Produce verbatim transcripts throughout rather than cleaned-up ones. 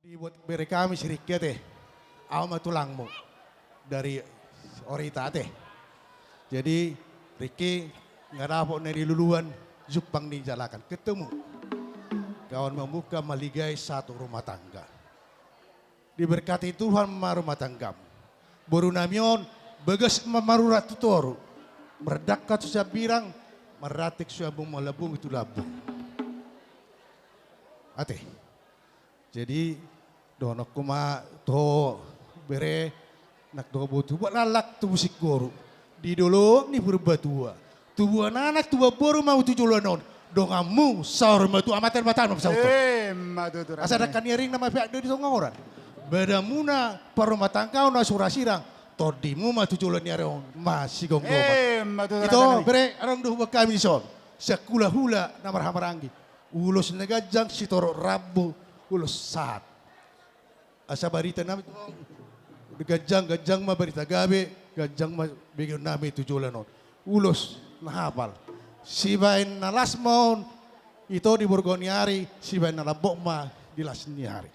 Dibuat bere kami si Riki ate. Au ma tulangmu. Dari Orita ate. Jadi, Riki, nga dapot na niluluan, jumpang ni jalakan. Ketemu. Kawan membuka maligai satu rumah tangga. Diberkati Tuhan ma rumah tanggamu. Boru nami on, bagas ma marurat tu toru. Mardangka tu siambirang, marratik siambung malambung tu lambung. Ate. Jadi, dohononku ma tu ho bere, nang tu ho boru, tubuan laklak tubu singkoru. Di dolok ni Purbatua. Tubuan anak, tubuan boru ma tu joloan on. Donganmu, saur matua, amanta Debata ma pasaut ho. Emma tutu. Asa dangka ni aring na mapeak do di tonga horan. Badanmuna, parrumatanggaon na sura sirang. Tondimu ma tu joloan ni ari on. Masigomgoman. Emma tutu. Ito, bere, adong do huboan hami dison. Sian hulahula na marhahamaranggi. Ulos na ganjang sitorop rambu, ulos sahat. Asa barita nami tu ho, ganjang, ganjang ma barita gabe, ganjang ma begeon nami tu joloan on. Ulos na hapal. Sibaen na las ma on, ito di borngin ni ari, sibaen na lambok ma di las ni ari.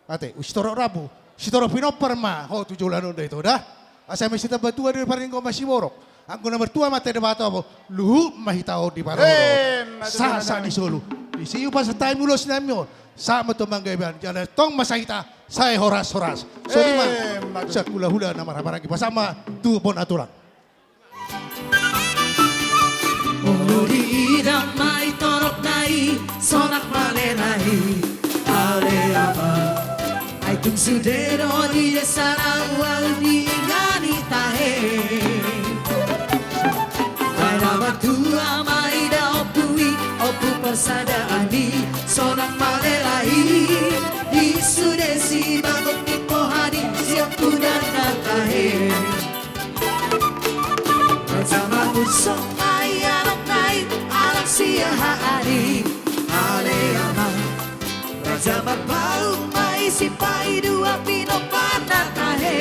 Ate, sitorop rambu, sitorop pinompar ma ho tu joloan on da ito da. Asa eme sitamba tua do parlinggoman siborok. Anggo na martua ma amanta Debata, luhut ma hita on di parorot. Emma tutu. Sahat, sahat ni solu. Disi hupasahat hami ulos nami on. Sahat ma tu manggabean. Jala tong ma sai hita, sai horas-horas. Songon i ma. Emma tutu. Sian hulahula na marhahamaranggi, pasahat ma tu bona tulang. Molo diida ma i torop na i, sonang malelai, ale ama. Ai tung sude do di desa na ualu di ingan i tahe. Ai na matua ma i da ompu i, ompu parsadaan i, sonang malelai. Di sude sibagot ni pohadi, siompu dan na tahe. Raja ma musok ma i anak na i, anak si aha ari, ale ama. Raja ma pauk ma i, si paidua pinompar na tahe.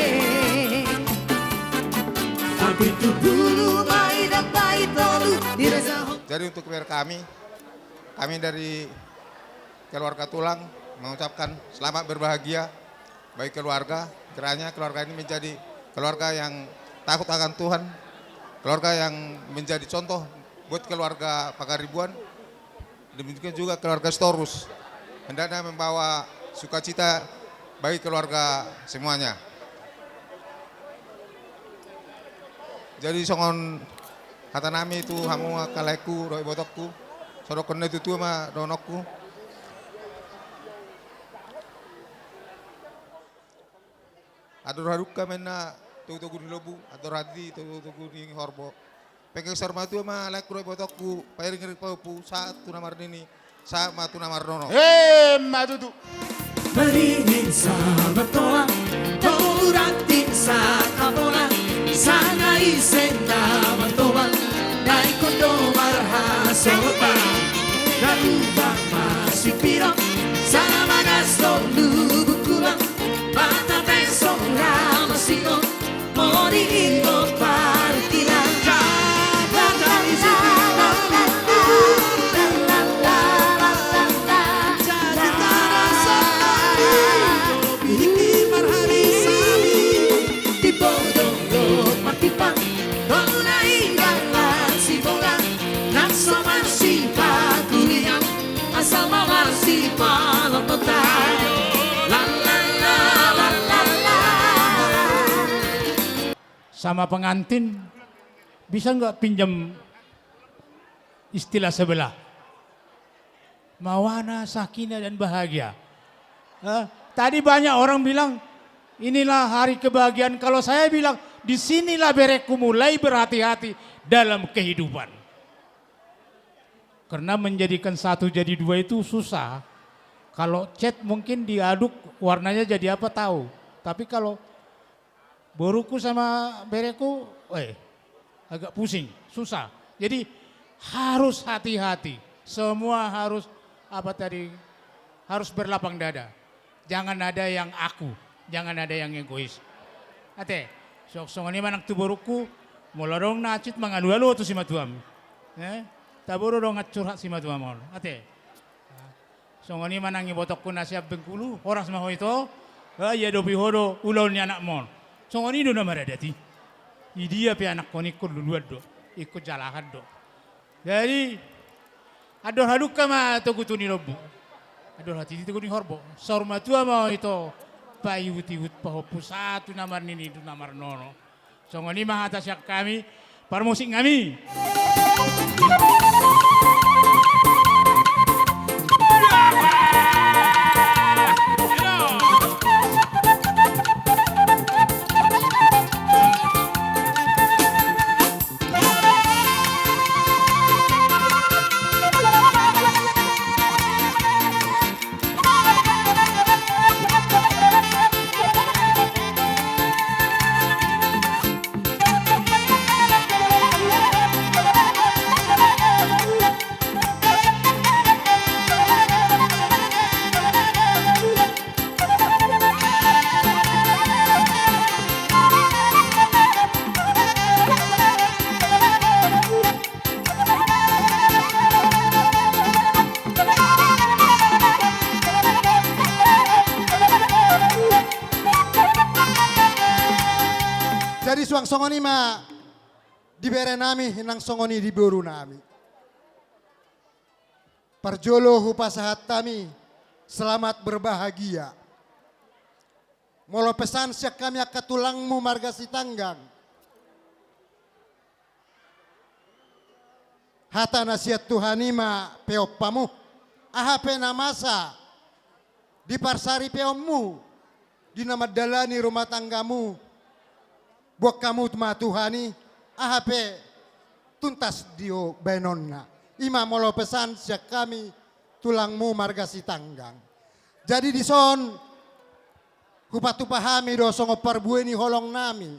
Api tu bulu ma i da paitolu di raja ho. Jadi untuk bere kami, kami dari keluarga tulang mengucapkan selamat berbahagia bagi keluarga. Kiranya keluarga ini menjadi keluarga yang takut akan Tuhan, keluarga yang menjadi contoh buat keluarga Pangaribuan, demikian juga keluarga Sitorus. Hendaknya membawa sukacita bagi keluarga semuanya. Jadi songon hata nami tu hamu angka laengku dohot ibotongku, songon na tutu ma dohononku. Andor hadungka ma inna togutogu ni lombu, andor handi togutogu ni horbo. Pengke saur matua ma laengku dohot ibotongku, pairingiring pahompu, sahat tu na marnini, sahat ma tu na marnono. Emma tutu. Maringan sahat ma toa, toru ranting sahat ma pola, sanga ise na martoba, na ingkon do marhasohotan, na tubu ma sipiro, sanga magas do lubuk kubang, mata pesong ramasingon, modi ingkon parutilan. Jadi tarasa, bihiki marhali sali, di bodong dohot martimpang, tolu na ingkon marsibola, nang so marsipakulian, asa ma marsipaontang. La, la, la, la, la, la. Sama pengantin, bisa nggak pinjam istilah sebelah? Mawana, sakinah, dan bahagia. Eh, tadi banyak orang bilang, "Inilah hari kebahagiaan." Kalau saya bilang, "Di sinilah bereku mulai berhati-hati dalam kehidupan." Karena menjadikan satu jadi dua itu susah. Kalau cat mungkin diaduk warnanya jadi apa tahu. Tapi kalau boruku sama bereku, eh, agak pusing, susah. Jadi harus hati-hati. Semua harus, apa tadi, harus berlapang dada. Jangan ada yang aku, jangan ada yang egois. Ate, so, songon i ma nang tu boruku, molo adong na hansit mangalualu ho tu simatuam. Eh? Taboru do nunga curhat simatuam on. Ate. Songon i ma nang ibotongku na sian Bengkulu, horas ma ho ito, ai adopi ho do ulaon ni anakmon. Songon i do na maradat i. Idia pe anakkon ingkon luluan do, ingkon jalahan do. Jadi, andor hadungka ma togu tu ni lombu. Andor hatiti togu ni horbo. Saur matua ma ho ito, paihut-ihut pahompu sahat tu na marnini tu na marnono. Songon i ma hata sian hami, parmusik nami. Jadi suang songon i ma di bere nami, nang songon i di boru nami. Parjolo hupasahat hami selamat berbahagia. Molo pesan sian hami angka tulangmu marga Sitanggang, hata na sian Tuhan i ma peop hamu. Aha pe na masa di parsaripeonmu, di na mandalani rumah tanggamu, boan hamu ma Tuhan i, aha pe tuntas do baenonna. I ma molo pesan sian hami tulangmu marga Sitanggang. Jadi dison hupatupa hami do songon parbue ni holong nami.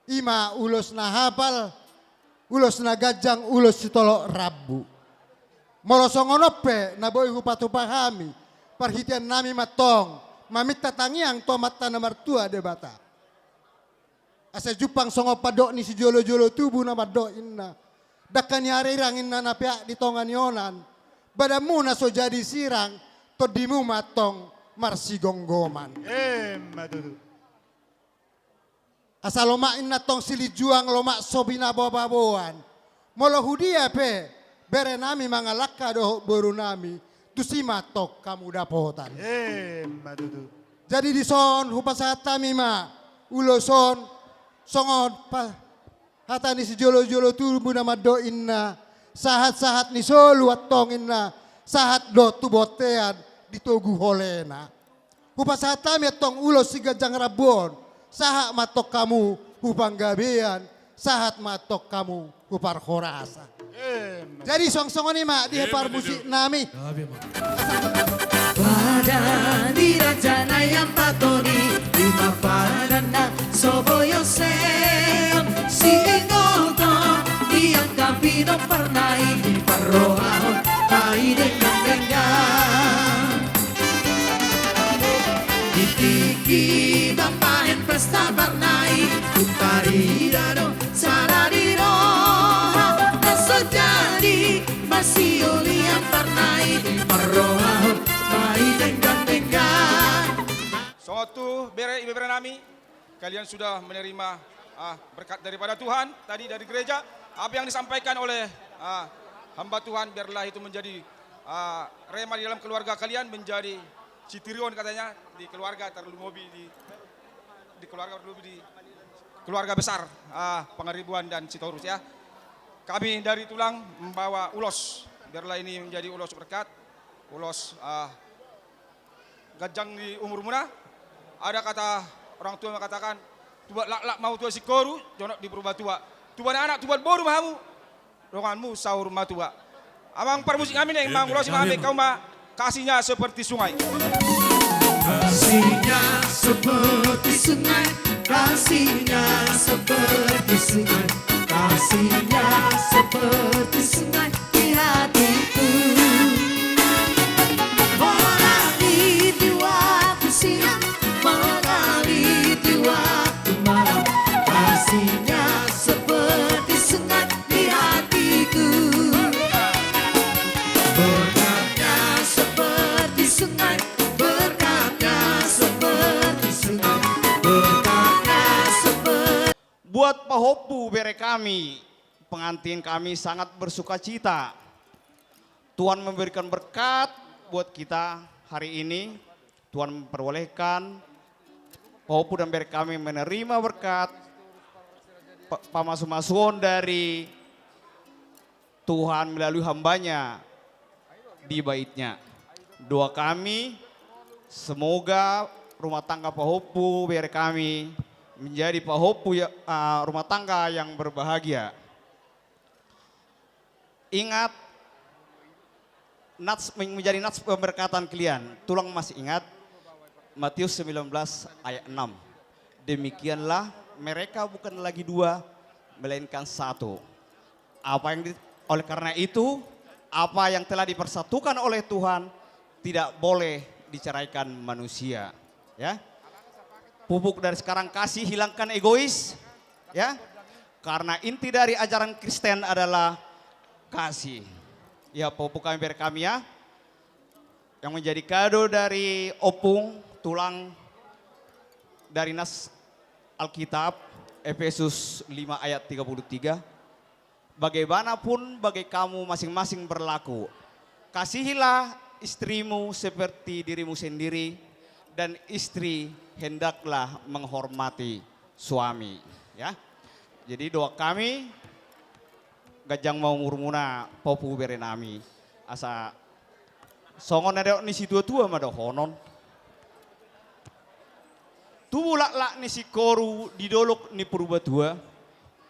I ma ulos na hapal, ulos na ganjang, ulos sitolop rambu. Molo songon on pe na boi hupatupa hami, parhitean nami ma antong maminta tangiang tu Amanta na martua Debata. Asa jumpang songon pandok ni sijolo-jolo tubu na mandok inna, dangka ni arirang inna na peak di tonga ni onan, badanmu na so jadi sirang, tondimu ma antong marsigomgoman. Emma tutu. Asa lomak inna antong silinjuang, lomak so binabobaboan. Molo hudia pe bere nami mangalangka dohot boru nami, tusi ma antong hamu dapotan. Emma tutu. Jadi dison hupasahat hami ma ulos on songon pa-, hata ni sijolo-jolo tubu na mandok inna, sahat-sahat ni solu antong inna, sahat do tu bontean ditogu holena. Hupasahat hami antong ulos siganjang rambu on, sahat ma antong hamu hu panggabean, sahat ma antong hamu hu parhorasan. Emma. Jadi suang songon i ma di, emma, parmusik nami. Gabe ma. Padan ni raja na i ambaton i, ima padan na so boi on seon, siinggoton, dianggapi do parna i, diparrohahon ma i denggan-denggan. Di tingki bahen pesta parna i, hutarida do sada di roha na so jadi masiulian parna i, diparrohahon ma i denggan-denggan. Songon tu bere, ibebere nami, kalian sudah menerima, ah, berkat daripada Tuhan tadi dari gereja. Apa yang disampaikan oleh, ah, hamba Tuhan, biarlah itu menjadi, ah, rema di dalam keluarga kalian, menjadi sitirion katanya di keluarga, terlebih di, di keluarga, terlebih di keluarga besar, ah, Pangaribuan dan Sitorus, ya. Kami dari Tulang membawa ulos, biarlah ini menjadi ulos berkat, ulos, ah, ganjang di umurmuna. Ada kata orang tua mengatakan, tubuan laklak ma hamu tu singkoru, jonok di Purbatua. Tubuan anak, tubuan boru ma hamu, donganmu saur matua. Amang parmusik nami, naeng mangulosi ma hami, hamu ma Kasihnya Seperti Sungai. Kasihnya seperti sungai, kasihnya seperti sungai, kasihnya seperti sungai di hatiku. Mengalir di waktu siang, mengalir di waktu malam, kasihnya seperti sungai di hatiku. Berkatnya seperti Buat pahompu bere kami, pengantin kami sangat bersukacita. Tuhan memberikan berkat buat kita hari ini. Tuhan memperbolehkan pahompu dan bere kami menerima berkat pa-, pamasumasuon dari Tuhan melalui hamba-Nya di Bait-Nya. Doa kami, semoga rumah tangga pahompu bere kami menjadi pahompu ya, ah, rumah tangga yang berbahagia. Ingat, nats, men-, menjadi nats pemberkatan kalian. Tulang masih ingat Matius sembilan belas ayat enam. Demikianlah mereka bukan lagi dua, melainkan satu. Apa yang di-, oleh karena itu, apa yang telah dipersatukan oleh Tuhan tidak boleh diceraikan manusia. Ya. Pupuk dari sekarang kasih, hilangkan egois. Ya. Karena inti dari ajaran Kristen adalah kasih. Ya, pupuk kami bere kami ya. Yang menjadi kado dari opung, tulang dari nas Alkitab, Efesus lima ayat tiga puluh tiga. Bagaimanapun bagi kamu masing-masing berlaku, kasihilah istrimu seperti dirimu sendiri, dan istri hendaklah menghormati suami. Ya. Jadi doa kami, ganjang ma umurmuna pahompu bere nami. Asa songon na didok ni situa-tua ma dohonon. Tubu laklak ni singkoru di dolok ni Purbatua.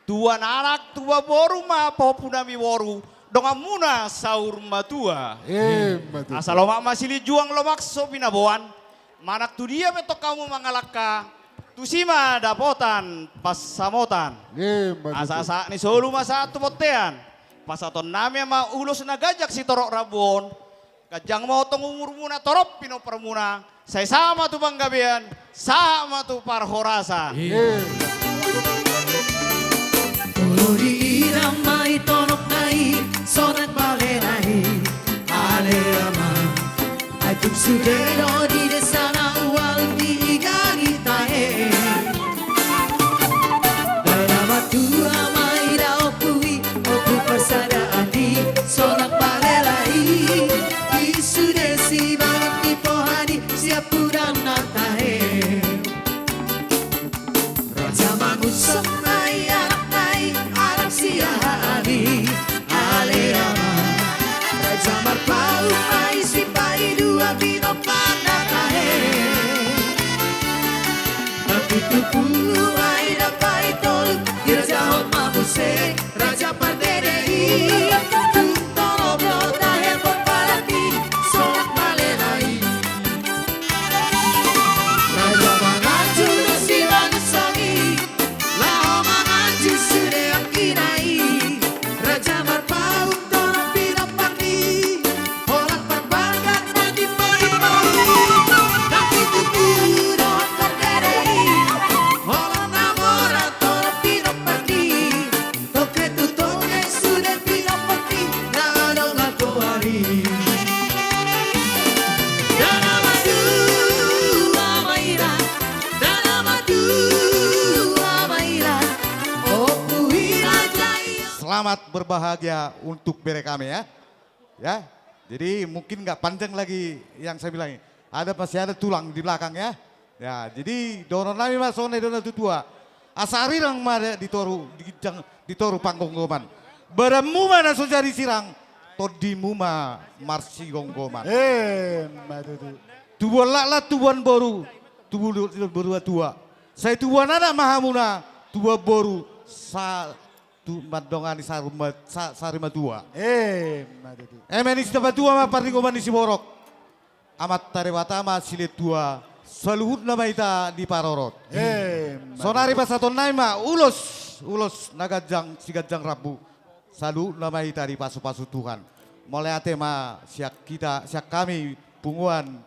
Tubuan anak, tubuan boru ma pahompu nami boru, donganmuna saur matua. Ima tutu. Asa lomak ma silinjuang, lomak so binaboan. Manang tu dia pe tong hamu mangalangka, tusi ma dapotan pansamotan. Ima tutu. Asa sahat ni solu ma sahat tu bontean. Pasahaton nami ma ulos na ganjang sitorop rambu on. Ganjang ma tong umurmuna, torop pinomparmuna, sai sahat ma tu panggabean, sahat ma tu parhorasan. Ima. Olo diida ma i tonok na i, sonang balena i, ale ama. Ai tung sude do di desa na ual di gari tahe. Dana matua ma i da ompu i, ompu parsadaan i, sonang balena i, i sude sibagot ni pohan i, siampudan na tahe. Raja Mangunsong ma i anakna i, anak siahaan i, ale ama. Raja Marpaung ma i, sipaidua, pinomparna tahe. Napitu pulu ma i, napaitolu dirajahon ma muse. Raja Pardede i, tung torop do tahe pomparan i, sonang balena i. Raja Manganju do si Mangunsong i, laho manganju sude anggina i. Raja Marpaung do na pinompar i, holan parbangga na timpal i. Napitu pulu do Pardede i, holan na mora do na pinompar i. Toke tu toke sude pinompar i, na adong na toari. Dana matua ma i da, dana matua ma i da. Ompu i raja i. Selamat berbahagia untuk bere kami ya. Ya, jadi mungkin nggak panjang lagi yang saya bilang ini. Ada, masih ada tulang di belakang ya. Ya, jadi dohonon nami ma songon na nidok ni natuatua. Asa arirang ma di toru, di ginjang, di toru panggomgoman. Badanmu ma na so jadi sirang, tondimu ma marsigomgoman. Ima tutu. Tubuan laklak, tubuan boru, tubu-, tubuan boru atua. Sai tubuan anak ma hamuna, tubuan boru sa-, tu mandongani saur ma-, sa-, sari matua. Ima tutu. Eme ni Sitapatua ma parlinggoman ni siborok. Amanta Debata ma silehon tua, saluhutna ma hita diparorot. Ima tutu. Sonari pasahaton nami ma ulos, ulos na ganjang, siganjang rambu. Saluhutna ma hita dipasupasu Tuhan. Mauliate ma sian hita, sian hami punguan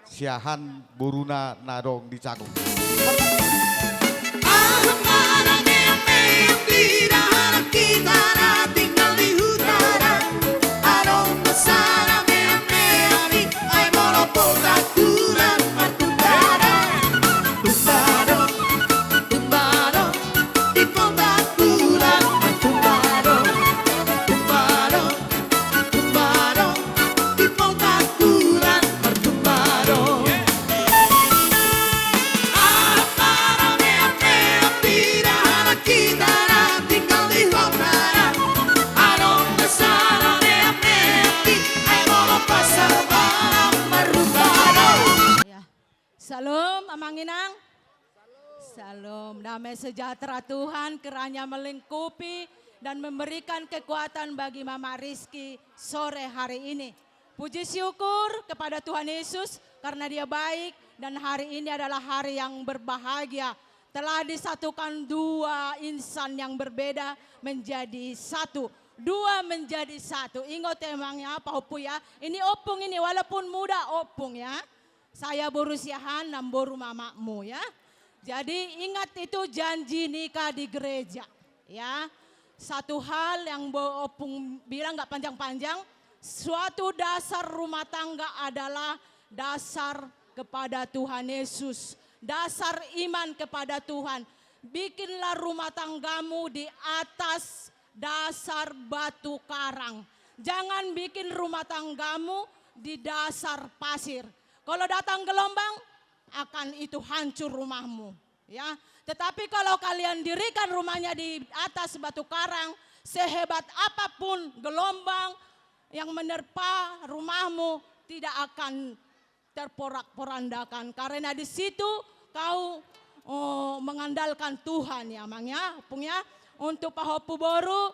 siahaan boruna na adong di jago. Aha ma na meang-meang di daharan hita na tinggal di huta da. Adong do sada meang-meang i, ai molo potak tulang martumba da. Tumba do, tumba do, di pom Shalom, Amang Inang. Shalom, damai sejahtera Tuhan kiranya melingkupi dan memberikan kekuatan bagi Mama Rizky sore hari ini. Puji syukur kepada Tuhan Yesus karena Dia baik dan hari ini adalah hari yang berbahagia. Telah disatukan dua insan yang berbeda menjadi satu. Dua menjadi satu. Ingat emang ya, Pak Opu ya. Ini opung ini, walaupun muda opung ya. Saya boru Siahaan, namboru mamakmu ya. Jadi ingat itu janji nikah di gereja ya. Satu hal yang bo-, opung bilang nggak panjang-panjang, suatu dasar rumah tangga adalah dasar kepada Tuhan Yesus, dasar iman kepada Tuhan. Bikinlah rumah tanggamu di atas dasar batu karang. Jangan bikin rumah tanggamu di dasar pasir. Kalau datang gelombang, akan itu hancur rumahmu. Ya, tetapi kalau kalian dirikan rumahnya di atas batu karang, sehebat apapun gelombang yang menerpa rumahmu, tidak akan terporak-porandakan. Karena di situ kau, oh, mengandalkan Tuhan ya, Mang ya, Opung ya. Untuk Pak Opu boru,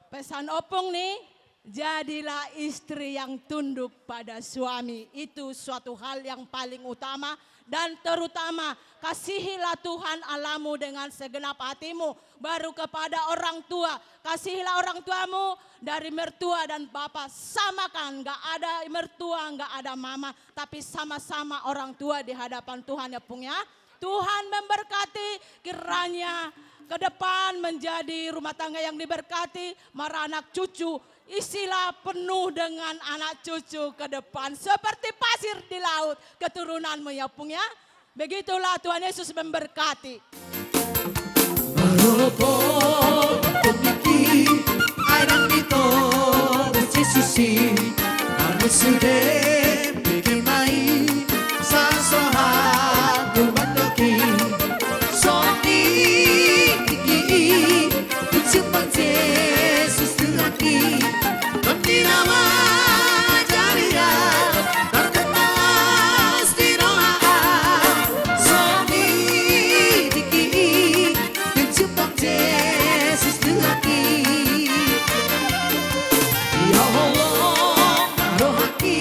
pesan opung nih, jadilah istri yang tunduk pada suami. Itu suatu hal yang paling utama dan terutama. Kasihilah Tuhan Allahmu dengan segenap hatimu. Baru kepada orang tua, kasihilah orang tuamu. Dari mertua dan bapa samakan, nggak ada mertua, nggak ada mama, tapi sama-sama orang tua di hadapan Tuhan ya, Pung ya. Tuhan memberkati, kiranya ke depan menjadi rumah tangga yang diberkati, meranak cucu, isilah penuh dengan anak cucu ke depan, seperti pasir di laut, keturunanmu ya, Pung ya. Begitulah Tuhan Yesus memberkati. Maroko, toniki, airang ito, Jesusi, anu sude, pikir mai, sasoha, bubandoki, soki, iki, Tujuh Bang Jesus Tuhanki, Bang di nama jaria, Bang kemas di doa, Somi diki, Tujuh Bang Jesus Tuhanki. Ya Allah, rohaki,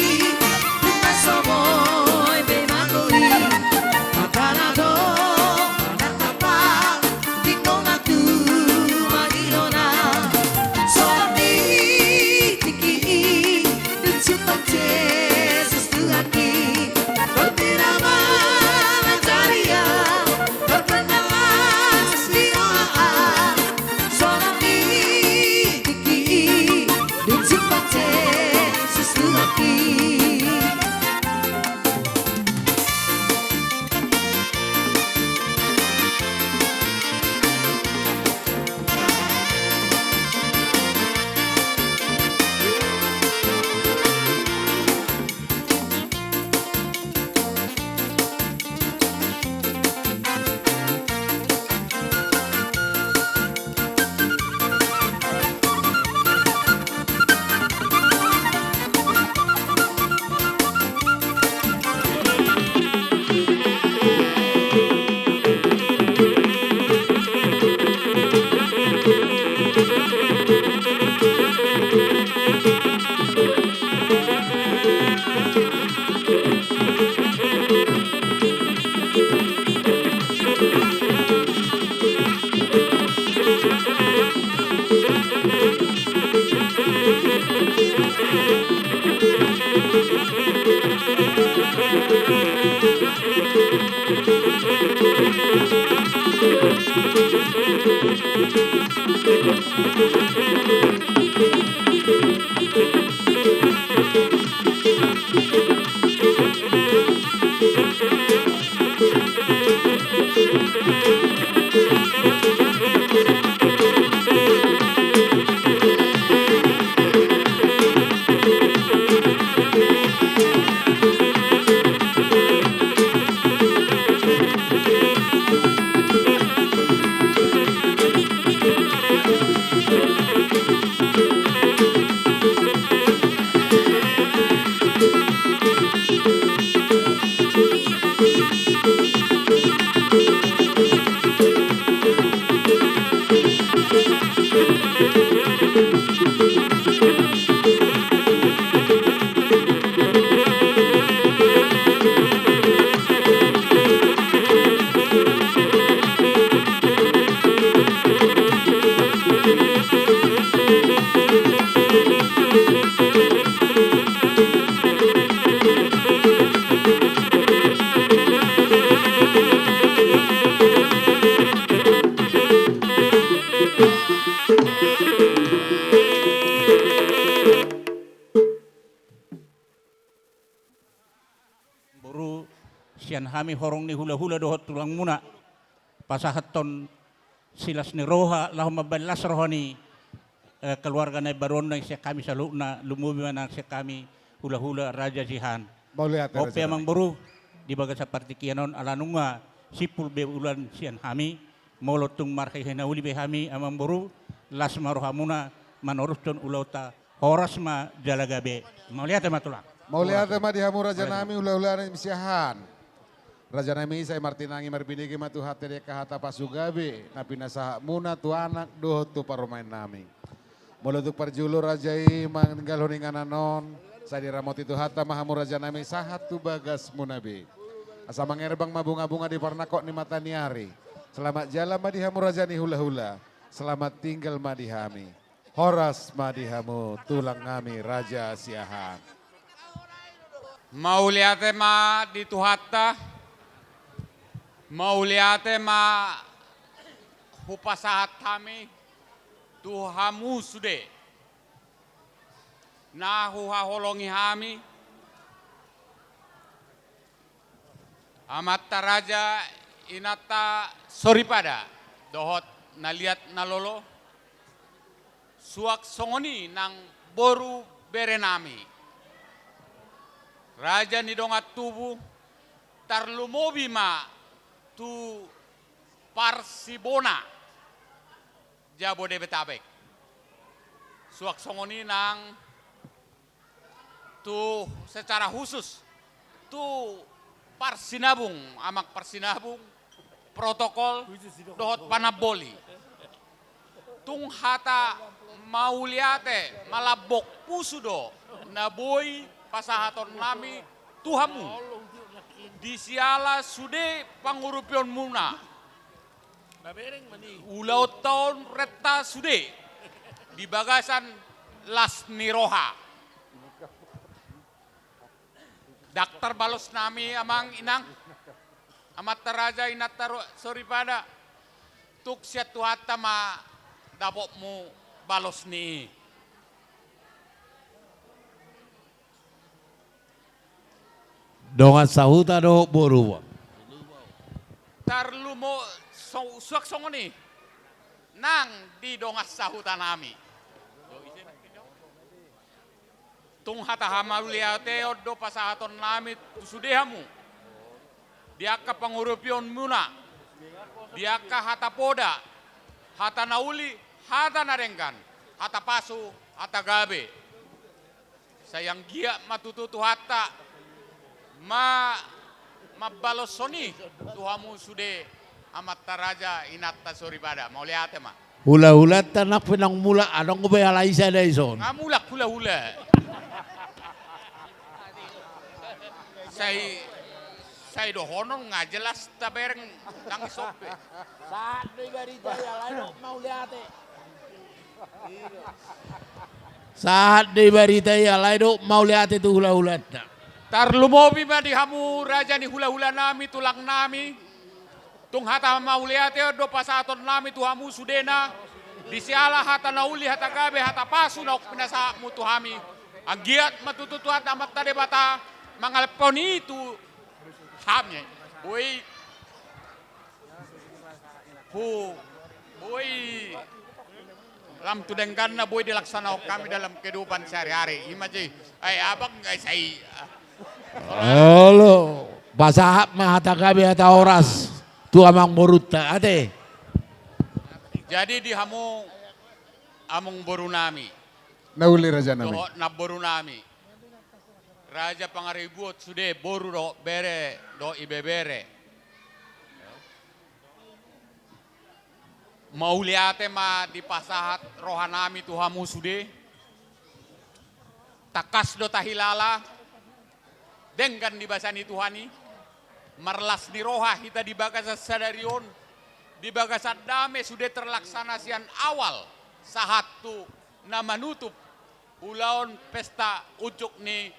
hami horong ni hulahula dohot tulangmuna, pasahathon silas ni roha laho mambahen las roha ni, eh, keluarga na imbaru on nang sian hami saluhutna, lumobi ma nang sian hami hulahula Raja Siahaan. Mauliate, Raja nami. Ope amang boru, di bagasan partingkian on ala nunga simpul be ulaon sian hami, molo tung marhehei na uli be hami amang boru, las ma rohamuna manorushon ulaonta, horas ma jala gabe. Mauliate ma tulang. Mauliate ma di hamu raja nami, hulahula ni Siahaan. Raja nami, sai martinangi marbinege ma Tuhanta di angka hata pasu gabe na pinasahatmuna tu anak dohot tu parumaen nami. Molo tung parjolo raja i maninggalhon inganan on, sai diramoti Tuhanta ma hamu raja nami sahat tu bagasmuna be. Asa mangerbang ma bungabunga di parnangkok ni mata ni ari. Selamat jalan ma di hamu raja ni hulahula. Selamat tinggal ma di hami. Horas ma di hamu tulang nami Raja Siahaan. Mauliate ma di Tuhanta. Mauliate ma hupasahat hami tu hamu sude na huhaholongi hami, amanta raja, inanta soripada, dohot na liat na lolo, suang songon i nang boru bere nami, raja ni dongan tubu, tarlumobi ma tu parsibona Jabodetabek. Suang songon i nang tu secara khusus tu parsinabung, amang parsinabung, protokol dohot panamboli. Tung hata mauliate malambok pusu do na boi pasahaton nami tu hamu di siala sude pangurupionmuna. Ulaonta on renta sude di bagasan las ni roha. Ndang tarbalos nami amang inang, amanta raja, inanta ro-, soripada, tung sian Tuhanta ma dapotmu balos ni i. Dongan sahuta do boru. Tarlumo-, so-, suang songon i nang di dongan sahuta nami. Tung hata hamauliateon do pasahaton nami tu sude hamu di angka pangurupionmuna, di angka hata poda, hata na uli, hata na denggan, hata pasu, hata gabe. Sai anggiat ma tutu Tuhanta ma-, mambaloshon i tu hamu sude amanta raja, inanta soripada. Mauliate ma. Hulahulanta nang pe naung mulak, adong be alai sada dison. Nga mulak hulahula. Sai, sai dohonon nga jelas tabereng nang sope. Sahat do i barita i alai do mauliate. Sahat do i barita i alai do mauliate tu hulahulanta. Tarlumobi ma di hamu raja ni hulahula nami, tulang nami. Tung hata mauliate on do pasahaton nami tu hamu sudena, di siala hata na uli, hata gabe, hata pasu naung pinasahatmu tu hami. Anggiat ma tutu Tuhanta Amanta Debata mangalehon i tu hami. Boi, hu, boi lam tu dengganna boi dilaksanakan hami dalam kehidupan sehari-hari. Ima je, ai abang, ai sai. Olo, pasahat ma hata gabe, hata horas tu amang borunta, ate. Jadi di hamu amang boru nami. Na uli raja nami. Dohot namboru nami. Raja Pangaribuan sude, boru dohot bere, dohot ibebere. Mauliate ma dipasahat roha nami tu hamu sude. Tangkas do tahilala, denggan di basa ni Tuhan i, marlas ni roha hita di bagasan sadari on, di bagasan dame sude terlaksana sian awal sahat tu na manutup ulaon pesta unjuk ni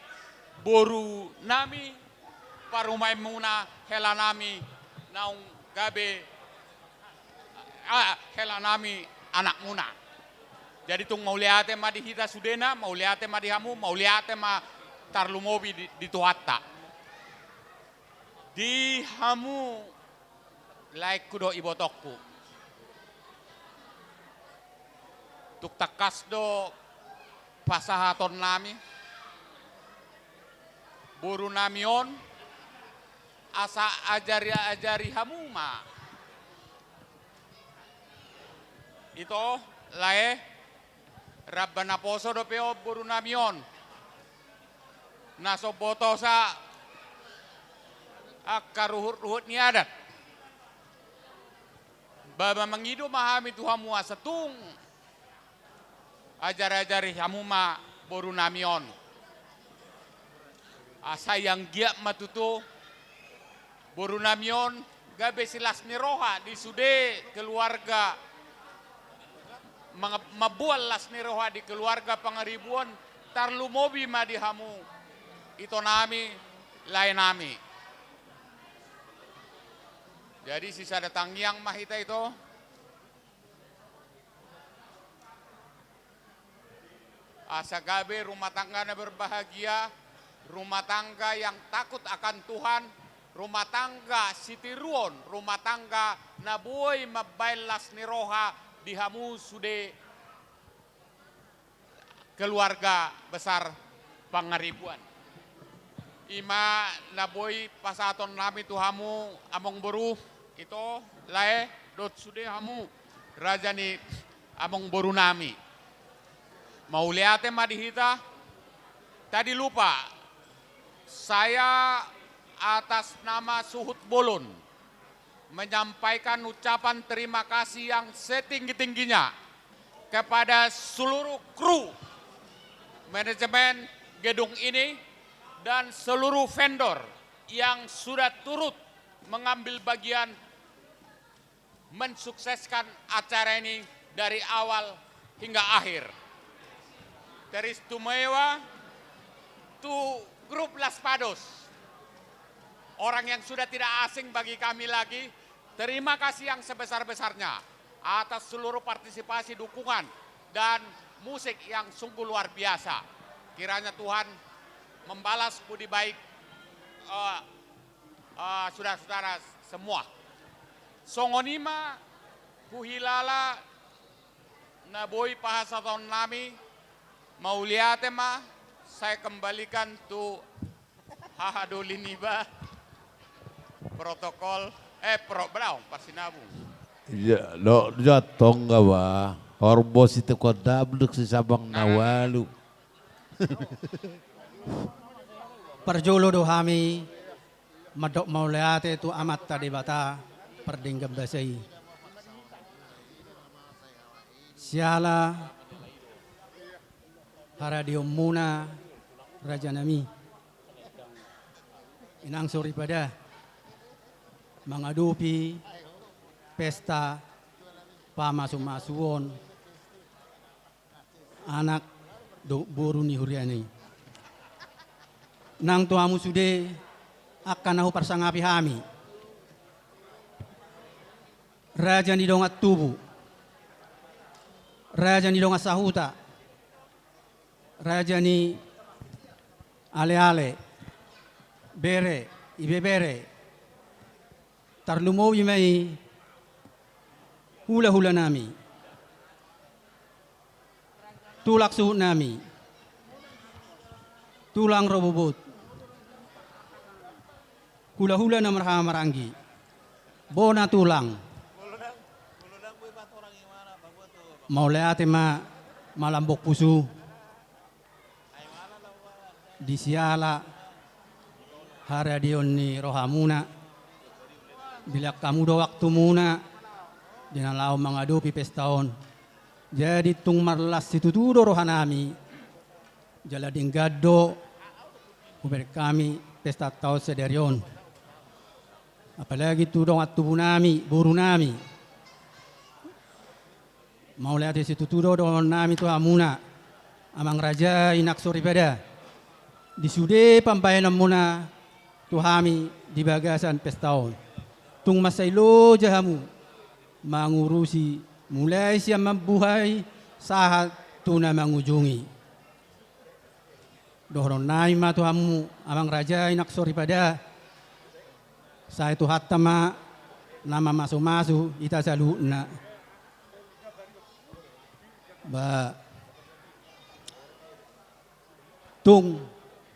boru nami, parumaenmuna, hela nami naung gabe, ah, hela nami anakmuna. Jadi tung mauliate ma di hita sudena, mauliate ma di hamu, mauliate ma tarlumobi di, di Tuhanta. Di hamu laengku dohot ibotongku, tung tangkas do pasahatonnami borunami on, asa ajari-ajari hamu ma. Ito, lae, ramba naposo dope on borunami on, na so botosa angka ruhut-ruhut ni adat. Ba mangido ma hami tu hamu asa tung ajari-ajari hamu ma borunami on. Asa anggiat ma tutu borunami on gabe silas ni roha di sude keluarga, manga-, mamboan las ni roha di keluarga Pangaribuan, tarlumobi ma di hamu itonami, laenami. Jadi sisada tangiang ma hita ito. Asa gabe rumah tangga na berbahagia, rumah tangga yang takut akan Tuhan, rumah tangga sitiruon, rumah tangga na boi mambaen las ni roha di hamu sude keluarga besar Pangaribuan. I ma na boi pasahatonnami tu hamu amangboru, ito, lae, dohot sude hamu raja ni amangborunami. Mauliate ma di hita. Tadi lupa, saya atas nama Suhut Bolon menyampaikan ucapan terima kasih yang setinggi-tingginya kepada seluruh kru manajemen gedung ini dan seluruh vendor yang sudah turut mengambil bagian mensukseskan acara ini dari awal hingga akhir. Teristimewa tu grup Las Pados, orang yang sudah tidak asing bagi kami lagi, terima kasih yang sebesar-besarnya atas seluruh partisipasi, dukungan, dan musik yang sungguh luar biasa. Kiranya Tuhan membalas budi baik, eh, eh, saudara-saudara semua. Songon i ma huhilala na boi pasahatonnami, mauliate ma, saya kembalikan tu haha doli niba, protokol, eh, pro-, belaong, parsinabung. Iya, lo, jatong ga ba, horbo si tukon dabluk si sabang na walu. Parjolo do hami mandok mauliate tu Amanta Debata pardenggan basa i. Siala haradeonmuna rajanami, inang soripada, mangadopi pesta pamasumasuon anak dohot boru ni huriana i. Nang tu hamu sude angka na huparsangapi hami, raja ni dongan tubu, raja ni dongan sahuta, raja ni aleale, bere, ibebere, tarlumobi ma i hulahulanami, tulang suhutnami, tulang rorobot, hulahula na marhahamaranggi, bona tulang. Mauliate ma, malambok pusu. Di siala haradeon ni rohamuna, dilehon hamu do waktumuna di na laho mangadopi pesta on. Jadi tung marlas situtu do rohanami, jala denggan do hubereng hami pesta taon sadari on. Apalagi tu dongan tubunami, borunami. Mauliate situtu do dohononnami tu hamuna, amang raja, inang soripada, di sude pambahenanmuna tu hami di bagasan pesta on. Tung mansai loja hamu mangurusi mulai sian mambuhai sahat tu na mangujungi. Dohononnami ma tu hamu, amang raja, inang soripada, Sai Tuhanta ma na mamasumasu hita saluhutna. Ba tung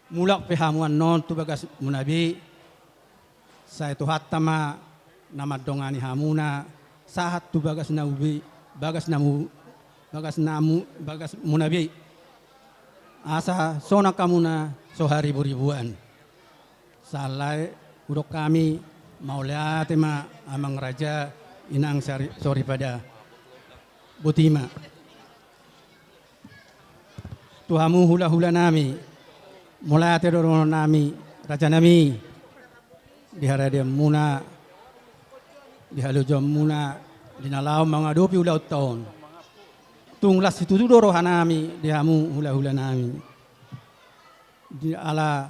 mulak pe hamu annon tu bagasmuna be, sai Tuhanta ma na mandongani hamuna sahat tu bagasna be, bagasna mu, bagasna mu, bagasmuna be. Asa sonang hamuna so hariburibuan. Sahali hudok hami, mauliate ma amang raja, inang sari-, soripada. Boti ma. Tu hamu hulahulanami, mauliate do dohononnami, rajanami, di haradeonmuna, di halojonmuna, di na laho mangadopi ulaonta on. Tung las situtu do rohanami di hamu hulahulanami. Di ala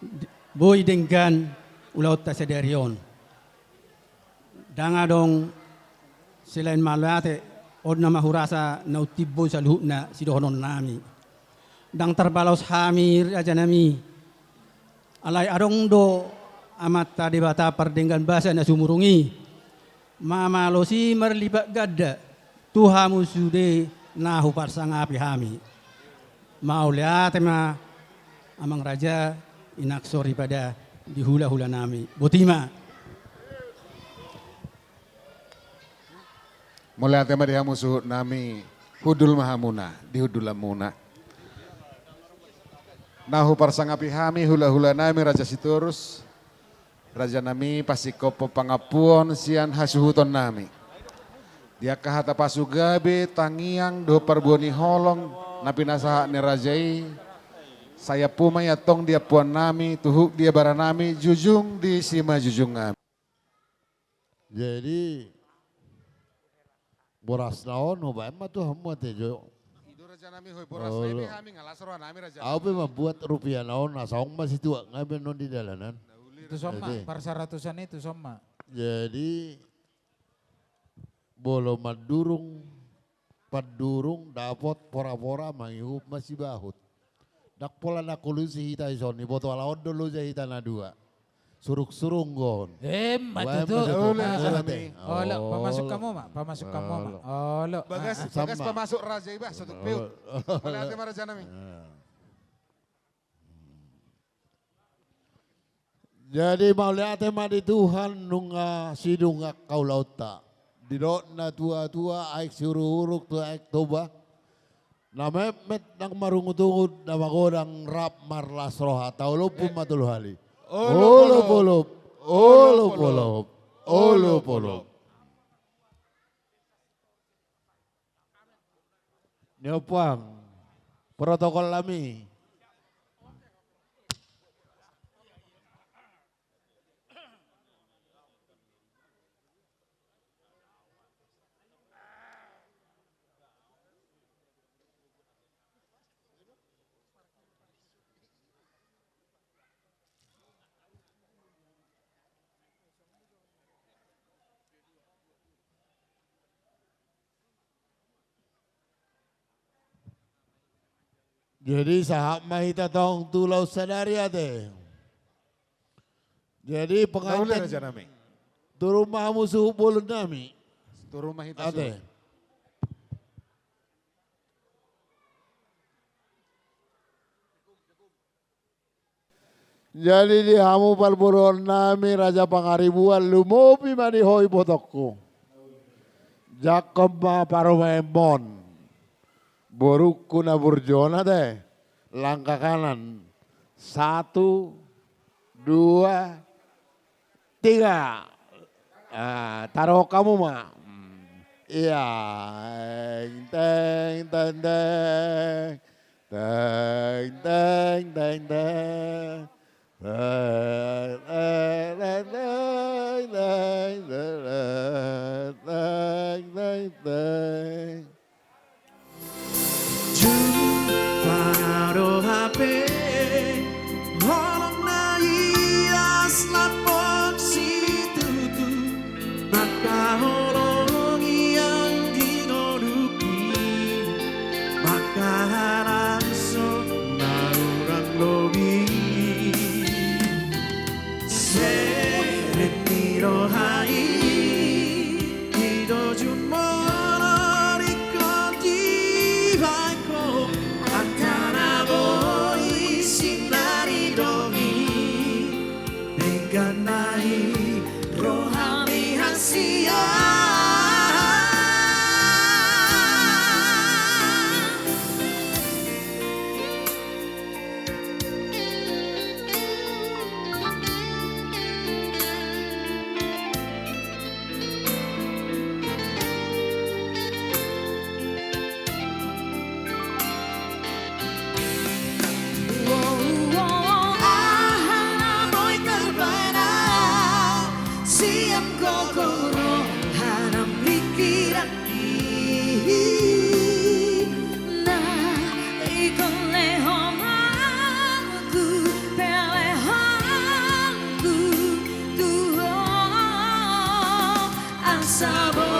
di-, boi denggan ulaonta sadari on. Ndang adong selain mauliate, on nama hurasa na umtimbo saluhutna sidohononnami. Ndang tarbalos hami rajanami. Alai adong do Amanta Debata pardenggan basa na sumurung i. Mamalosi marlipat ganda tu hamu sude na huparsangapi hami. Mauliate ma amang raja, inang soripada, di hulahulanami. Boti ma. Mauliate ma di hamu suhutnami, hundul ma hamuna di hundulanmuna. Na huparsangapi hami hulahulanami Raja Sitorus, rajanami, pasingkophon pangampuon sian hasuhutonnami. Di angka hata pasu gabe, tangiang dohot parbue ni holong na pinasahat ni raja i, sai ampu ma i antong di ampuannami, tuhuk di abaranami, jujung di simajujungnami. Jadi, borasna on hubaen ma tu hamu ate jo. I do rajanami, hoi, borasna i pe hami nga las rohanami raja. Au pe mambuat rupiana on, asa adong ma situak nga be annon di dalanan. Tuson ma, parsaratusan i tuson ma. Jadi, molo mandurung, pandurung, dapot porapora, mangihut ma sibahut. Ndang pola na kolusi hita dison, diboto ala on do loja hita na dua. Surungsurung on. Emma tutu. Olo, pamasuk hamu ma, pamasuk hamu ma. Olo. Bagas, bagas pamasuk raja i bah, sotuk peut. Mauliate ma rajanami. Jadi mauliate ma di Tuhan, nunga sidung angka ulaonta. Didok natuatua, aek siurukuruk tu aek Toba. Na metmet nang marungutungut, na magodang rap marlas roha. Taolophon ma tolu hali. Olopolop, olopolop, olopolop. Niompuang protokol nami. Jadi sahat ma hita tong tu ulaon sadari ate. Jadi pengantin, turun ma hamu suhut bolonnami. Turun ma hita suhut. Jadi di hamu parboruonnami Raja Pangaribuan, lumobi ma di ho ibotongku. Jangkon ma parumaenmon. Borungku na burju on ate, langkah kanan. Satu, dua, tiga. Ah, taruhon hamu ma. Ia, teng, teng, teng, teng. Teng, teng, teng, teng. Jumpa do hape holong na ias lampok situtu, mangkaholongi anggi ngolungki, mangkahalashon na hurang lobi. Sere roha i, di ujung molo ringkot dibaen ho, antara boi sian na ridong i, denggan ma i rohami hasian. Aha na boi tarbaen sian gogo, roha nang pikiran i, na ingkon lehononku pe lehononku tu ho, asa boi